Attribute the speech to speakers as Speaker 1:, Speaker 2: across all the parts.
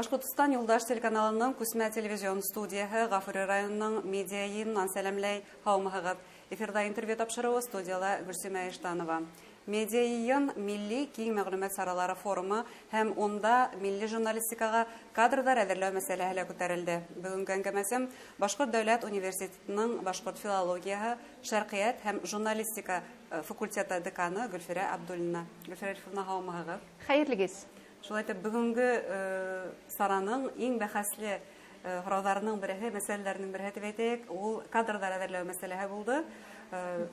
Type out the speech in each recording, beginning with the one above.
Speaker 1: Башҡортостан Юлдаш телеканалының күсмә телевизион студияһы Ғафури районының медиа йыйынынан сәләмләй. Һаумыһығыҙ! Эфирҙа интервью тапшырыуы, студияла Гөлсимә Иштанова. Медиа йыйын — милли киң мәғлүмәт саралары форумы, һәм унда милли журналистикаға кадрҙар әҙерләү мәсьәләһе лә күтәрелде. Бөгөнгө әңгәмәсем — Башҡорт дәүләт университетының башҡорт филологияһы, шәрҡиәт һәм журналистика факультеты деканы Гөлфирә Абдуллина. Гөлфирә Рифовна, һаумыһығыҙ!
Speaker 2: Хәйерле кис!
Speaker 1: Шулай итеп, бөгөнгө сараның иң бәхәсле һорауҙарының береһе, мәсьәләләренең береһе тип әйтәйек, ул кадрҙар әҙерләү мәсьәләһе булды.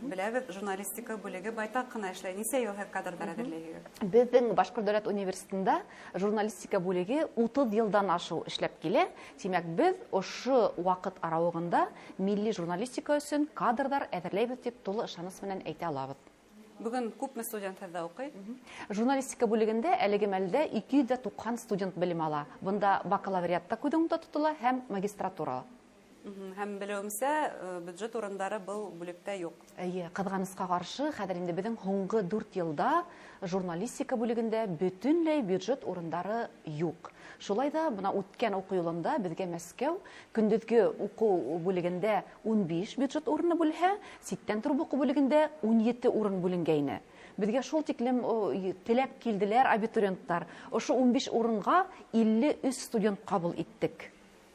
Speaker 1: Беләбеҙ, журналистика бүлеге байтаҡ ҡына эшләй. Нисә йыл һеҙ кадрҙар әҙерләйһегеҙ?
Speaker 2: Беҙҙең Башҡорт дәүләт университетында журналистика бүлеге 30 йылдан ашыу эшләп килә. Тимәк, беҙ ошо ваҡыт арауығында милли журналистика өсөн кадрҙар әҙерләйбеҙ тип тулы ышаныс менән әйтә алабыҙ.
Speaker 1: Бөгөн күпме студент һеҙҙә уҡый?
Speaker 2: Журналистика бүлегендә әлеге мәлдә 290 студент белем ала. Бында бакалавриат та күҙ уңында тотола һәм магистратура.
Speaker 1: Һәм белеүемсә, бюджет урындары был бүлектә юҡ.
Speaker 2: Эйе, ҡыҙғанысҡа ҡаршы, хәҙер инде беҙҙең һуңғы 4 йылда журналистика бүлегендә бөтөнләй бюджет урындары юҡ. Шулай ҙа бына үткән уҡыу йылында беҙгә Мәскәү көндөҙгө уҡыу бүлегендә 15 бюджет урыны бүлһә, ситтән тороп уҡыу бүлегендә 17 урын бүленгәйне. Беҙгә шул тиклем теләп килделәр абитуриенттар. Ошо 15 урынға 53 студент ҡабул иттек.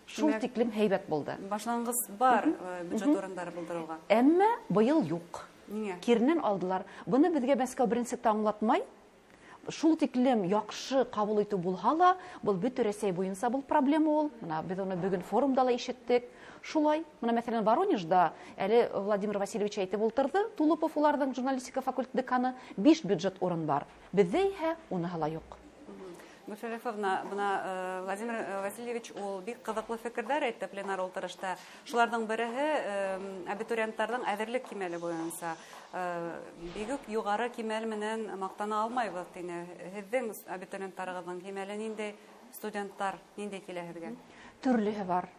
Speaker 2: Шул тиклем һәйбәт булды.
Speaker 1: Башланғыс бар бюджет урындары булдырыуға.
Speaker 2: Әммә быйыл юҡ.
Speaker 1: Ниңә?
Speaker 2: Киренән алдылар. Быны беҙгә Мәскәү беренселектә аңлатмай. Шул тиклем яҡшы ҡабул итеү булһа ла, был бөтә Рәсәй буйынса был проблема ул. Бына беҙ уны бөгөн форумда ла ишеттек. Шулай, бына мәҫәлән Воронежда әле Владимир Васильевич әйтеп ултырҙы, Тулупов, уларҙың журналистика факультеты деканы, 5 бюджет урын бар. Беҙҙә иһә уныһы ла юҡ.
Speaker 1: Гөлфирә Рифовна, бына Владимир Васильевич ул бик ҡыҙыҡлы фекерҙәр әйтте пленар ултырышта. Шуларҙың береһе абитуриенттарҙың әҙерлек кимәле буйынса. Бигүк юғары кимәл менән маҡтана алмайбыҙ, тине. Һеҙҙең абитуриенттарығыҙҙың кимәле ниндәй, студенттар ниндәй килә һеҙгә?
Speaker 2: Төрлөһө бар.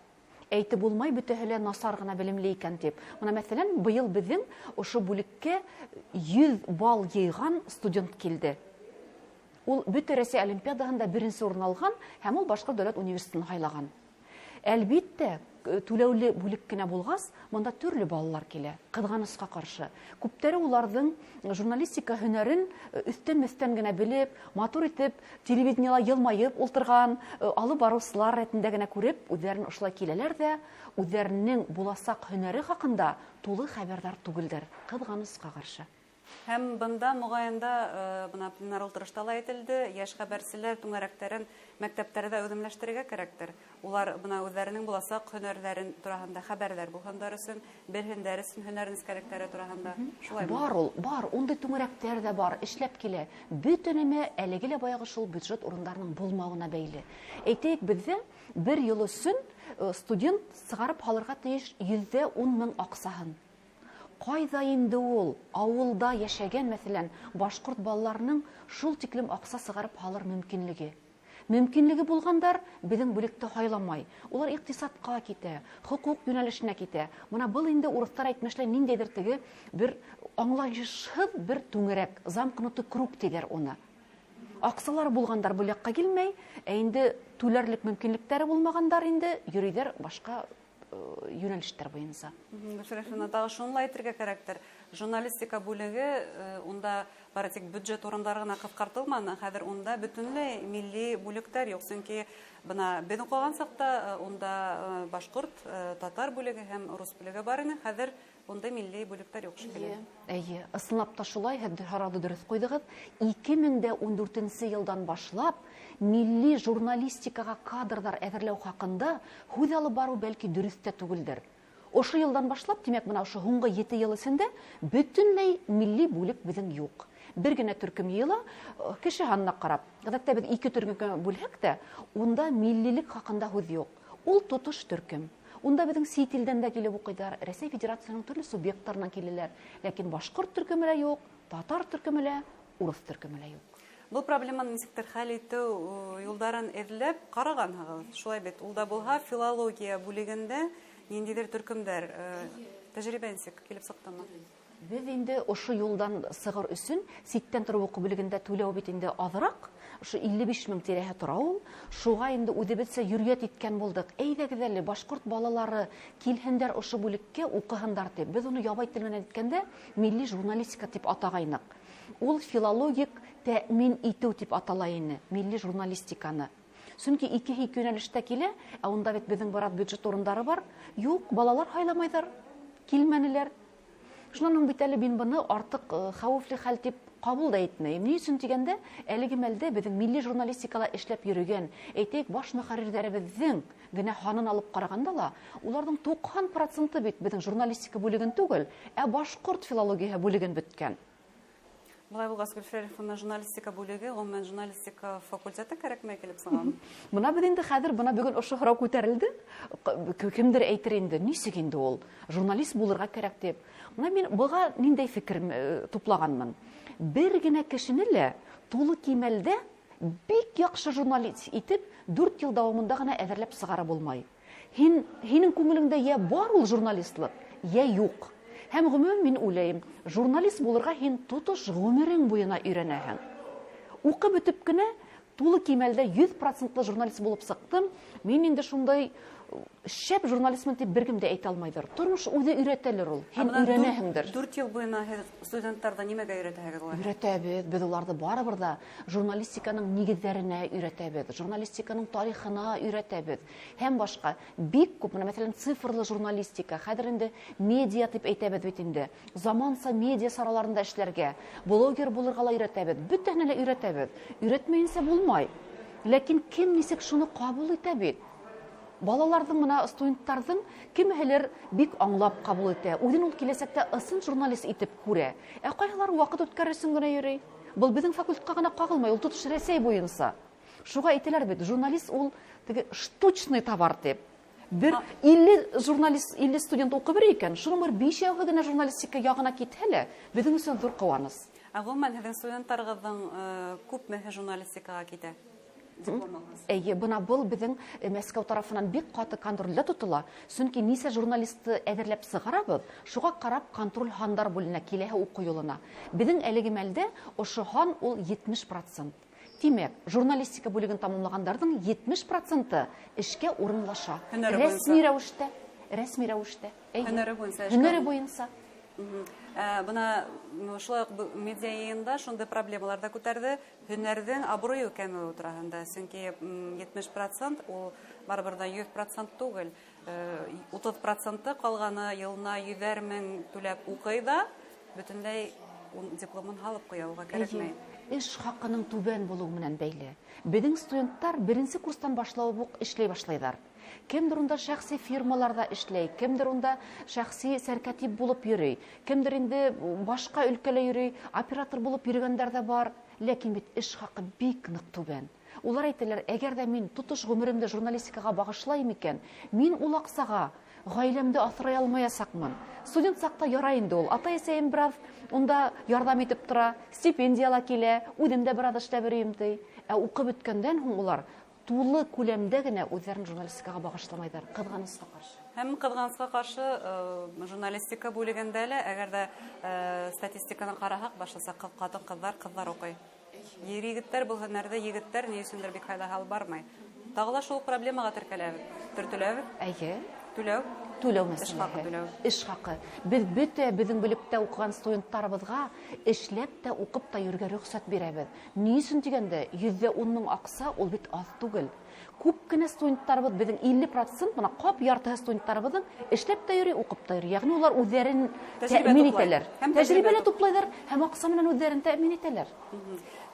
Speaker 2: Әйтеп булмай, бөтәһе лә насар ғына белемле икән тип. Бына мәҫәлән, быйыл беҙҙең ошо бүлеккә 100 балл йыйған студент килде. Ул бөтә Рәсәй олимпиадаһында беренсе урын алған һәм ул Башҡорт дәүләт университетын һайлаған. Әлбиттә, түләүле бүлек кенә булғас, монда төрлө балалар килә, ҡыҙғанысҡа ҡаршы. Күптәре уларҙың журналистика һөнәрен өҫтән-мөҫтән генә белеп, матур итеп, телевидениела йылмайып ултырған, алып барыусылар рәтендә генә күреп, үҙҙәрен ошолай киләләр ҙә, үҙҙәренең буласаҡ һөнәре хаҡында тулы хәбәрҙар түгелдер, ҡыҙғанысҡа ҡаршы.
Speaker 1: Һәм бында моғайында, бына пленар ултырышта ла әйтелде, йәш хәбәрселәр түңәрәктәрен мәктәптәрҙә үҙемләштерергә кәрәктер. Улар бына үҙҙәренең буласаҡ һөнәрҙәрен тураһында хәбәрҙәр булһындар өсөн, белһендәр өсөн һөнәр нескәлектәре тураһында. Шулаймы?
Speaker 2: Бар ул, бар. Ундай түңәрәктәр ҙә бар, эшләп килә. Бөтә нәмә әлеге лә баяғы шул бюджет урындарының булмауына бәйле. Әйтәйек, беҙҙә бер йыл өсөн студент сығарып һалырға тейеш 110 мең аҡсаһын. Ҡайҙа инде ул ауылда йәшәгән, мәҫәлән, башҡорт балаларының шул тиклем аҡса сығарып һалыр мөмкинлеге? Мөмкинлеге булғандар беҙҙең бүлекте һайламай. Улар иҡтисадҡа китә, хоҡуҡ йүнәлешенә китә. Бына был инде урыҫтар әйтмешләй ниндәйҙер теге бер аңлайышһыҙ бер түңәрәк, замкнутый круг тиҙәр уны. Аҡсалар булғандар был яҡҡа килмәй, ә инде түләрлек мөмкинлектәре булмағандар инде йөрөйҙәр башҡа йүнәлештәр буйынса.
Speaker 1: Гөлфирә Рифовна, тағы шуны ла әйтергә кәрәктер. Журналистика бүлеге унда бары тик бюджет урындары ғына ҡыҫҡартылманы, хәҙер унда бөтөнләй милли бүлектәр юҡ. Сөнки бына беҙ уҡыған саҡта унда башҡорт, татар бүлеге һәм рус бүлеге бар ине. Хәҙер унда милли бүлектәр юҡ шикелле.
Speaker 2: Эйе, эйе, ысынлап та шулай, һеҙ һорауҙы дөрөҫ ҡуйҙығыҙ. Ике мең дә ун дүртенсе йылдан башлап милли журналистикаға кадрҙар әҙерләү хаҡында һүҙ алып барыу бәлки дөрөҫ тә түгелдер. Ошо йылдан башлап, тимәк, бына ошо һуңғы 7 йыл эсендә бөтөнләй милли бүлек беҙҙең юҡ. Бер генә төркөм йыйыла, кеше һанына ҡарап. Ғәҙәттә беҙ ике төркөмгә бүлһәк тә, унда миллилек хаҡында һүҙ юҡ. Ул тотош төркөм. Унда беҙҙең сит илдән дә килеп уҡыйҙар, Рәсәй Федерацияһының төрлө субъекттарынан киләләр. Ләкин башҡорт төркөмө лә юҡ, татар төркөмө лә, урыҫ төркөмө лә юҡ.
Speaker 1: Был проблеманы нисектер хәл итеү юлдарын эҙләп ҡарағанһығыҙ. Шулай бит, ул да булһа филология бүлегендә ниндәйҙер төркөмдәр, тәжрибә нисек килеп сыҡтымы?
Speaker 2: Беҙ инде ошо юлдан сығыр өсөн ситтән тороп уҡыу бүлегендә түләү бит инде аҙыраҡ. Ошо 55 мең тирәһе тора ул. Шуға инде үҙебеҙсә йөрйәт иткән булдыҡ. Әйҙәгеҙ әле, башҡорт балалары килһендәр ошо бүлеккә, уҡыһындар тип. Беҙ уны ябай тел менән әйткәндә милли журналистика тип атағайныҡ. Ул филологик тәьмин итеү тип атала ине, милли журналистиканы. Сөнки ике йүнәлештә килә, ә унда бит беҙҙең бара бюджет урындары бар. Юҡ, балалар һайламайҙар, килмәнеләр. Шунан һуң бит әле мин быны артыҡ хәүефле хәл тип ҡабул да итмәйем. Ни өсөн тигәндә, әлеге мәлдә беҙҙең милли журналистикала эшләп йөрөгән, әйтәйек, баш мөхәррирҙәребеҙҙең генә һанын алып ҡарағанда ла, уларҙың 90% бит беҙҙең журналистика бүлеген түгел, ә башҡорт филологияһы бүлеген бөткән.
Speaker 1: Былай булғас, Гөлфирә Рифовна, журналистика бүлеге, ғөмүмән журналистика факультеты кәрәкмәй килеп сыға?
Speaker 2: Бына беҙ инде хәҙер, бына бөгөн ошо һорау күтәрелде. Кемдер әйтер инде, нисек инде ул журналист булырға кәрәк тип. Бына мин быға ниндәй фекер туплағанмын. Бер генә кешене лә тулы кимәлдә бик яҡшы журналист итеп 4 йыл дауамында ғына әҙерләп сығара булмай. Һинең күңелеңдә йә бар ул журналистлыҡ, йә юҡ. Һәм ғөмүмән мин уйлайым, журналист булырға һин тотош ғүмерең буйына өйрәнәһең. Уҡып бөтөп кенә тулы кимәлдә 100% журналист булып сыҡтым. Мин инде шундай шәп журналистмын тип бер кем дә әйтә алмайҙыр. Тормош үҙе өйрәтәлер ул. Һин
Speaker 1: Ә бына
Speaker 2: өйрәнәһеңдер.
Speaker 1: 4 йыл буйына һеҙ студенттарҙы нимәгә өйрәтәһегеҙ улай?
Speaker 2: Өйрәтәбеҙ. Беҙ уларҙы барыбер ҙа журналистиканың нигеҙҙәренә өйрәтәбеҙ, журналистиканың тарихына өйрәтәбеҙ. Һәм башҡа бик күп, бына мәҫәлән, цифрлы журналистика, хәҙер инде медиа тип әйтәбеҙ бит инде. Заманса медиа сараларында эшләргә, блогер булырға ла өйрәтәбеҙ. Бөтәһенә лә өйрәтәбеҙ. Өйрәтмәйенсә булмай. Ләкин кем нисек шуны ҡабул итә бит? Балаларҙың, бына студенттарҙың кемеһелер бик аңлап ҡабул итә. Үҙен ул киләсәктә ысын журналист итеп күрә. Ә ҡайһылары ваҡыт үткәрер өсөн генә йөрөй. Был беҙҙең факультетҡа ғына ҡағылмай, ул тотош Рәсәй буйынса. Шуға әйтәләр бит, журналист ул теге штучный товар тип. Бер 50 журналист, 50 студент уҡып йөрөй икән, шуның бер бишәүһе генә журналистика яғына китһә лә, беҙҙең өсөн ҙур ҡыуаныс.
Speaker 1: Ә ғөмүмән, һеҙҙең студенттарығыҙҙың күпмеһе журналистикаға китә?
Speaker 2: Эйе, бына был беҙҙең Мәскәү тарафынан бик ҡаты контролдә тотола. Сөнки нисә журналистты әҙерләп сығарабыҙ, шуға ҡарап контроль һандар бүленә киләһе уҡыу юлына. Беҙҙең әлеге мәлдә ошо һан ул 70%. Тимәк, журналистика бүлеген тамамлағандарҙың 70% эшкә урынлаша.
Speaker 1: Һөнәре
Speaker 2: Рәсми
Speaker 1: буйынса.
Speaker 2: рәүештә, рәсми рәүештә. Эйе.
Speaker 1: Һөнәре буйынса эшкә
Speaker 2: Һөнәре буйынса.
Speaker 1: Бына шулай уҡ медиа йыйында шундай проблемалар ҙа күтәрҙе. Һөнәрҙең абруйы кәмеүе тураһында. Сөнки 70% ул барыбер ҙә 100% түгел. 30% ҡалғаны йылына йөҙәр мең түләп уҡый ҙа, бөтөнләй дипломын һалып ҡуя, уға кәрәкмәй.
Speaker 2: Эйе. Эш хаҡының түбән булыуы менән бәйле. Беҙҙең студенттар беренсе курстан башлап уҡ эшләй башлайҙар. Кемдер унда шәхси фирмаларҙа эшләй, кемдер унда шәхси сәркәтип булып йөрөй, кемдер инде башҡа өлкәлә йөрөй, оператор булып йөрөгәндәр ҙә бар. Ләкин бит эш хаҡы бик ныҡ түбән. Улар әйтәләр, әгәр ҙә мин тотош ғүмеремде журналистикаға бағышлайым икән, мин ул аҡсаға ғаиләмде аҫрай алмаясаҡмын. Студент саҡта ярай инде ул. Атай-әсәйем бер аҙ унда ярҙам итеп тора, стипендия ла килә, үҙем дә бер аҙ эшләп йөрөйөм ти. Ә уҡып бөткәндән һуң улар тулы күләмдә генә үҙҙәрен журналистикаға бағышламайҙар, ҡыҙғанысҡа ҡаршы.
Speaker 1: Һәм ҡыҙғанысҡа ҡаршы журналистика бүлегендә лә, әгәр ҙә статистиканы ҡараһаҡ, башлыса ҡатын-ҡыҙҙар, ҡыҙҙар уҡый. Ер егеттәр был һөнәрҙе егеттәр ни өсөндөр бик һайлаһа алып бармай. Тағы ла шул проблемаға теркәләбеҙ, төртөләбеҙ.
Speaker 2: Эйе.
Speaker 1: Түләү.
Speaker 2: Түләү
Speaker 1: Эш хаҡы
Speaker 2: мәсьәләһе.
Speaker 1: түләү.
Speaker 2: Эш хаҡы. Беҙ бөтә беҙҙең бүлектә уҡыған студенттарыбыҙға эшләп тә, уҡып та йөрөргә рөхсәт бирәбеҙ. Ни өсөн тигәндә, йөҙҙә ун мең аҡса ул бит аҙ түгел. Күп кенә студенттарыбыҙ, беҙҙең 50%, бына ҡап яртыһы студенттарыбыҙҙың эшләп тә йөрөй, уҡып та йөрөй. Йәғни улар үҙҙәрен
Speaker 1: Тәжрибә
Speaker 2: тәьмин
Speaker 1: туплай.
Speaker 2: итәләр.
Speaker 1: Һәм
Speaker 2: Тәжрибә
Speaker 1: тәжрибә
Speaker 2: лә туплайҙар, һәм аҡса менән үҙҙәрен тәьмин итәләр.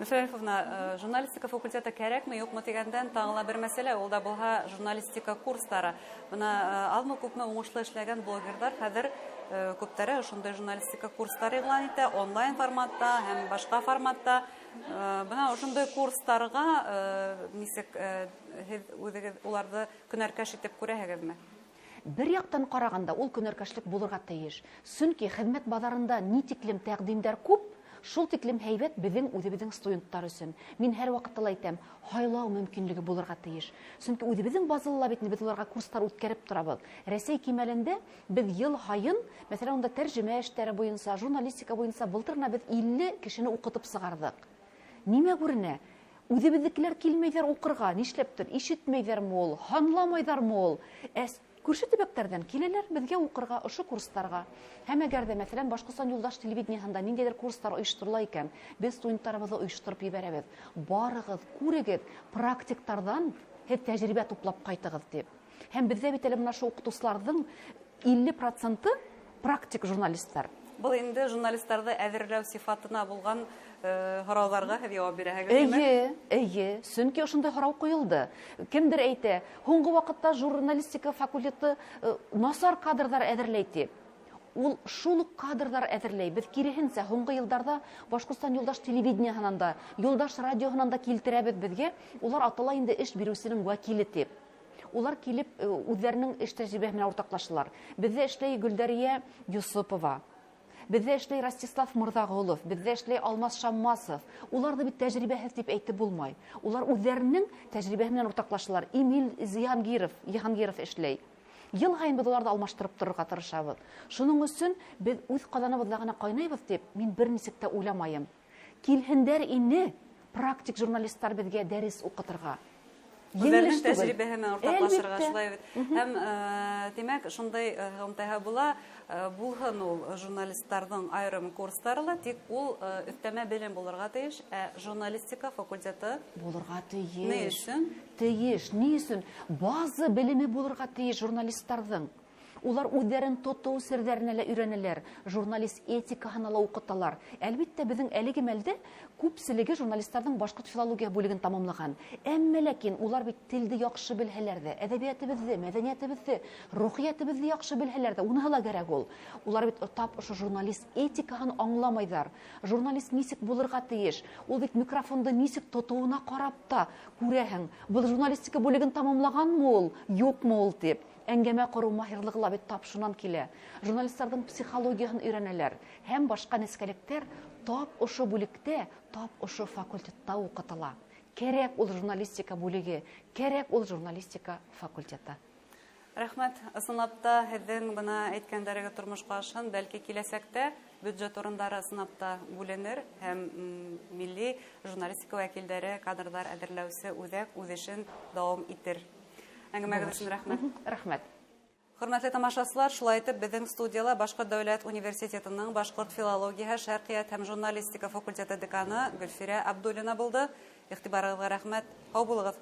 Speaker 1: Гөлфирә Рифовна, журналистика факультеты кәрәкме, юҡмы тигәндән тағы ла бер мәсьәлә, ул да булһа журналистика курстары. Бына азмы күпме уңышлы эшләгән блогерҙар хәҙер күптәре ошондай журналистика курстары иғлан итә, онлайн форматта һәм башҡа форматта. Бына ошондай курстарға нисек һеҙ үҙегеҙ уларҙы көнәркәш итеп күрәһегеҙме?
Speaker 2: Бер яҡтан ҡарағанда ул көнәркәшлек булырға тейеш. Сөнки хеҙмәт баҙарында ни тиклем тәҡдимдәр күп, шул тиклем һәйбәт беҙҙең үҙебеҙҙең студенттар өсөн. Мин һәр ваҡытта ла әйтәм, һайлау мөмкинлеге булырға тейеш. Сөнки үҙебеҙҙең базала ла бит беҙ уларға курстар үткәреп торабыҙ. Рәсәй кимәлендә беҙ йыл һайын, мәҫәлән, унда тәржемә эштәре буйынса, журналистика буйынса былтыр ғына беҙ 50 кешене уҡытып сығарҙыҡ. Нимә күренә? Үҙебеҙҙекеләр килмәйҙәр уҡырға, нишләптер, ишетмәйҙәрме ул, һанламайҙармы ул? Ә күрше төбәктәрҙән киләләр беҙгә уҡырға, ошо курстарға. Һәм әгәр ҙә, мәҫәлән, Башҡортостан юлдаш телевидениеһында ниндәйҙер курстар ойошторола икән, беҙ студенттарыбыҙҙы ойоштороп ебәрәбеҙ. Барығыҙ, күрегеҙ, практиктарҙан һеҙ тәжрибә туплап ҡайтығыҙ тип. Һәм беҙҙә бит әле бына шул уҡытыусыларҙың 50% практик журналисттар.
Speaker 1: Был инде журналисттарҙы әҙерләү сифатына булған һорауҙарға һеҙ яуап бирәһегеҙ, әйме?
Speaker 2: Эйе, эйе, сөнки ошондай һорау ҡуйылды. Кемдер әйтә, һуңғы ваҡытта журналистика факультеты насар кадрҙар әҙерләй тип. Ул шул уҡ кадрҙар әҙерләй. Беҙ киреһенсә һуңғы йылдарҙа Башҡортостан юлдаш телевидениеһынан да, юлдаш радиоһынан да килтерәбеҙ беҙгә. Улар атала инде эш биреүсенең вәкиле тип. Улар килеп үҙҙәренең эш тәжрибәһе менән уртаҡлашалар. Беҙҙә эшләй Гөлдәрйә Йосопова, беҙҙә эшләй Ростислав Мырҙағолов, беҙҙә эшләй Алмаз Шаммасов. Уларҙы бит тәжрибәһеҙ тип әйтеп булмай. Улар үҙҙәренең тәжрибәһе менән уртаҡлашалар. Эмиль Зиһангиров эшләй. Йыл һайын беҙ уларҙы алмаштырып торорға тырышабыҙ. Шуның өсөн беҙ үҙ ҡаҙаныбыҙҙа ғына ҡайнайбыҙ тип мин бер нисек тә уйламайым. Килһендәр ине практик журналисттар беҙгә дәрес уҡытырға.
Speaker 1: Үҙҙәренең тәжрибәһе менән уртаҡлашырға, шулай бит. Һәм тимәк, шундай һығымтаһы була, булһын ул журналисттарҙың айырым курстары ла, тик ул өҫтәмә белем булырға тейеш, ә журналистика факультеты
Speaker 2: булырға тейеш.
Speaker 1: Ни өсөн?
Speaker 2: Тейеш, ни өсөн? База белеме булырға тейеш журналисттарҙың. Улар үҙҙәрен тотоу серҙәренә лә өйрәнәләр, журналист этикаһына ла уҡыталар. Әлбиттә, беҙҙең әлеге мәлдә күпселеге журналисттарҙың башҡорт филология бүлеген тамамлаған. Әммә ләкин улар бит телде яҡшы белһәләр ҙә, әҙәбиәтебеҙҙе, мәҙәниәтебеҙҙе, рухиәтебеҙҙе яҡшы белһәләр ҙә, уныһы ла кәрәк ул. Улар бит тап ошо журналист этикаһын аңламайҙар. Журналист нисек булырға тейеш? Ул бит микрофонды нисек тотоуына ҡарап та күрәһең, был журналистика бүлеген тамамлағанмы ул, юҡмы ул тип. Әңгәмә ҡороу маһирлығы ла бит тап шунан килә. Журналисттарҙың психологияһын өйрәнәләр һәм башҡа нескәлектәр тап ошо бүлектә, тап ошо факультетта уҡытыла. Кәрәк ул журналистика бүлеге, кәрәк ул журналистика факультеты.
Speaker 1: Рәхмәт. Ысынлап та һеҙҙең бына әйткәндәрегеҙ тормошҡа ашһын, бәлки киләсәктә бюджет урындары ысынлап та бүленер һәм милли журналистика вәкилдәре кадрҙар әҙерләүсе үҙәк үҙ эшен дауам итер. Әңгәмәгеҙ өсөн рәхмәт.
Speaker 2: Рәхмәт.
Speaker 1: Хөрмәтле тамашасылар, шулай итеп беҙҙең студияла Башҡорт дәүләт университетының башҡорт филологияһы, шәрҡиәт һәм журналистика факультеты деканы Гөлфирә Абдуллина булды. Иғтибарығыҙға рәхмәт. Һау булығыҙ.